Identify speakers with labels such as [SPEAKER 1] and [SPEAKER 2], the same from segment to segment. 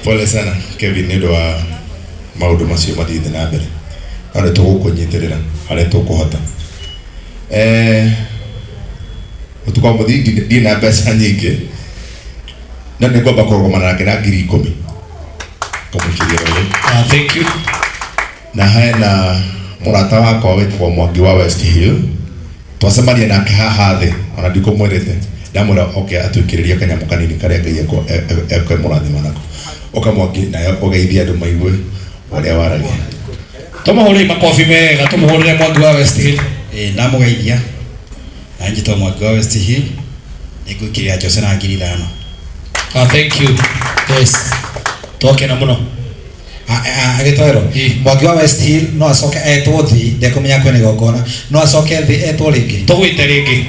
[SPEAKER 1] Pole sana Kevin nĩ ũndũ wa maũndũ macio mathiĩte na mbere, no nĩ tũgũkũnyitĩrĩra harĩa tũkũhota. Eh, ũtukũ wa mũthingi ndirĩ na mbeca nyingĩ, no nĩ ngwamba kũrũgama nake na 10,000 kũmũikĩria rũĩ.
[SPEAKER 2] Ah, thank you.
[SPEAKER 1] Na hena mũrata wakwa wĩtagwo Mwangi wa West Hill, twacemania nake haha thĩ, ona ndikũmwĩrĩte, ndamwĩra oke atwĩkĩrĩrie kanyamũ kanini karĩa Ngai ekũmũrathima nako. Ũka Mwangi, nawe ũgeithie andũ maigue ũrĩa waragia.
[SPEAKER 2] Tũmũhũrĩre makobi mega, tũmũhũrĩre Mwangi wa West Hill.
[SPEAKER 3] Ĩĩ ndamũgeithia, na njĩtwo Mwangi wa West Hill, nĩngũikĩrĩra Jose na 5,000.
[SPEAKER 2] Ah, thank you. Yes. Twakena mũno.
[SPEAKER 4] Agĩtoero Mwangi wa West Hill no acoke etwo thĩ, ndekũmenya kwĩna igongona, no acoke thĩ etwo rĩngĩ.
[SPEAKER 2] Tũgwĩte rĩngĩ.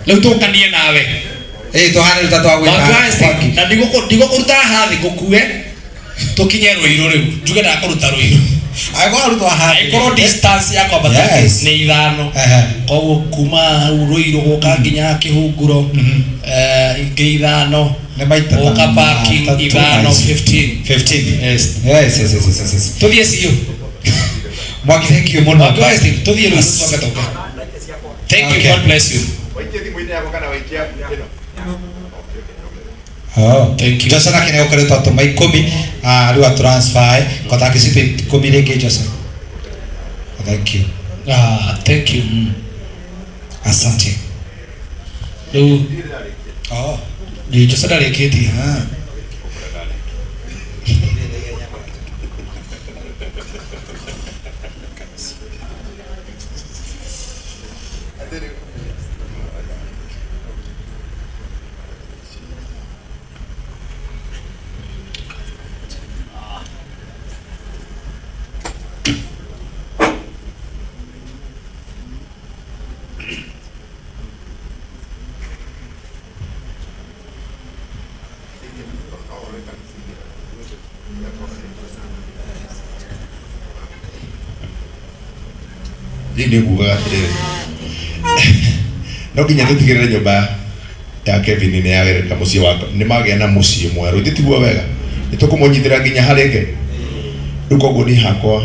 [SPEAKER 2] Rĩu tũkanie nawe.
[SPEAKER 4] Ĩĩ tũhane rĩu ta twagwĩta
[SPEAKER 2] Mwangi wa West Hill. Na ndigũkũruta haha thĩ ngũkue tũkinye Rũirũ rĩu. Njuge ndakũruta Rũirũ.
[SPEAKER 4] Angĩkorwo arutwo haha.
[SPEAKER 2] Angĩkorwo distance ya kwambata
[SPEAKER 4] Yes.
[SPEAKER 2] nĩ 5. Koguo kuma hau Rũirũ gũka nginya Kĩhunguro, ingĩ 5.
[SPEAKER 4] Nĩ maita
[SPEAKER 2] Gũka parking
[SPEAKER 4] matatũ
[SPEAKER 2] 5,
[SPEAKER 4] na ici.
[SPEAKER 2] 15.
[SPEAKER 4] 15.
[SPEAKER 2] Yes.
[SPEAKER 4] Yes, yes, yes, yes, yes.
[SPEAKER 2] Tũthiĩ ciũ.
[SPEAKER 4] Mwangi, thank you mũno.
[SPEAKER 2] Mwangi wa West Hill, tũthiĩ rĩu tũcoke tũke. Thank you,
[SPEAKER 4] Okay.
[SPEAKER 2] God bless you.
[SPEAKER 1] Waikie thimũ-inĩ yakwa kana waikie ĩno?
[SPEAKER 4] Oh.
[SPEAKER 2] Thank you.
[SPEAKER 4] Jose nake nĩ ũkoretwo atũma 10, rĩu atransfer kota angĩcitũ 10 rĩngĩ Jose. Thank you.
[SPEAKER 2] Ah, thank you.
[SPEAKER 4] Asante.
[SPEAKER 2] Rĩu
[SPEAKER 4] Oh.
[SPEAKER 2] Nĩ Jose ndarĩkĩtie.
[SPEAKER 4] Ah.
[SPEAKER 1] Niĩ nĩ ngugaga atĩrĩrĩ, no nginya tũtigĩrĩre nyũmba ya Kevin nĩ yagereka mũciĩ wa nĩ magĩa na mũciĩ mwerũ, ithuĩ tiguo wega, nĩ tũkũmũnyitĩra nginya harĩa ĩngĩ. Rĩu koguo niĩ hakwa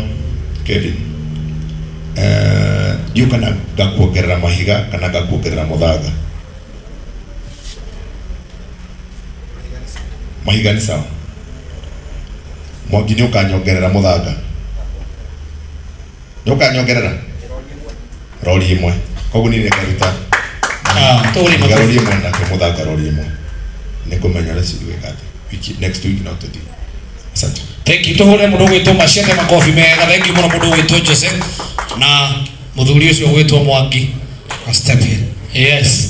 [SPEAKER 1] Kevin, ndiũĩ kana ngakuongerera mahiga kana ngakuongerera mũthanga. Mahiga nĩ sawa. Mwangi nĩ ũkanyongerera mũthanga, nĩ ũkanyongerera rori ĩmwe, koguo niĩ nĩngaruta
[SPEAKER 2] Ah, tũgũre
[SPEAKER 1] mahiga
[SPEAKER 2] makobi.
[SPEAKER 1] rori ĩmwe nake mũthanga rori ĩmwe, nĩ kũmenya ũrĩa cigwĩka atĩ wiki next week no tũthiĩ. Asante.
[SPEAKER 2] Thank you. Tũhũre mũndũ ũgwĩtwo Machete makobi mega. Thank you mũno mũndũ ũgwĩtwo Jose na mũthuri ũcio ũgwĩtwo Mwangi.
[SPEAKER 4] Step in.
[SPEAKER 2] Yes.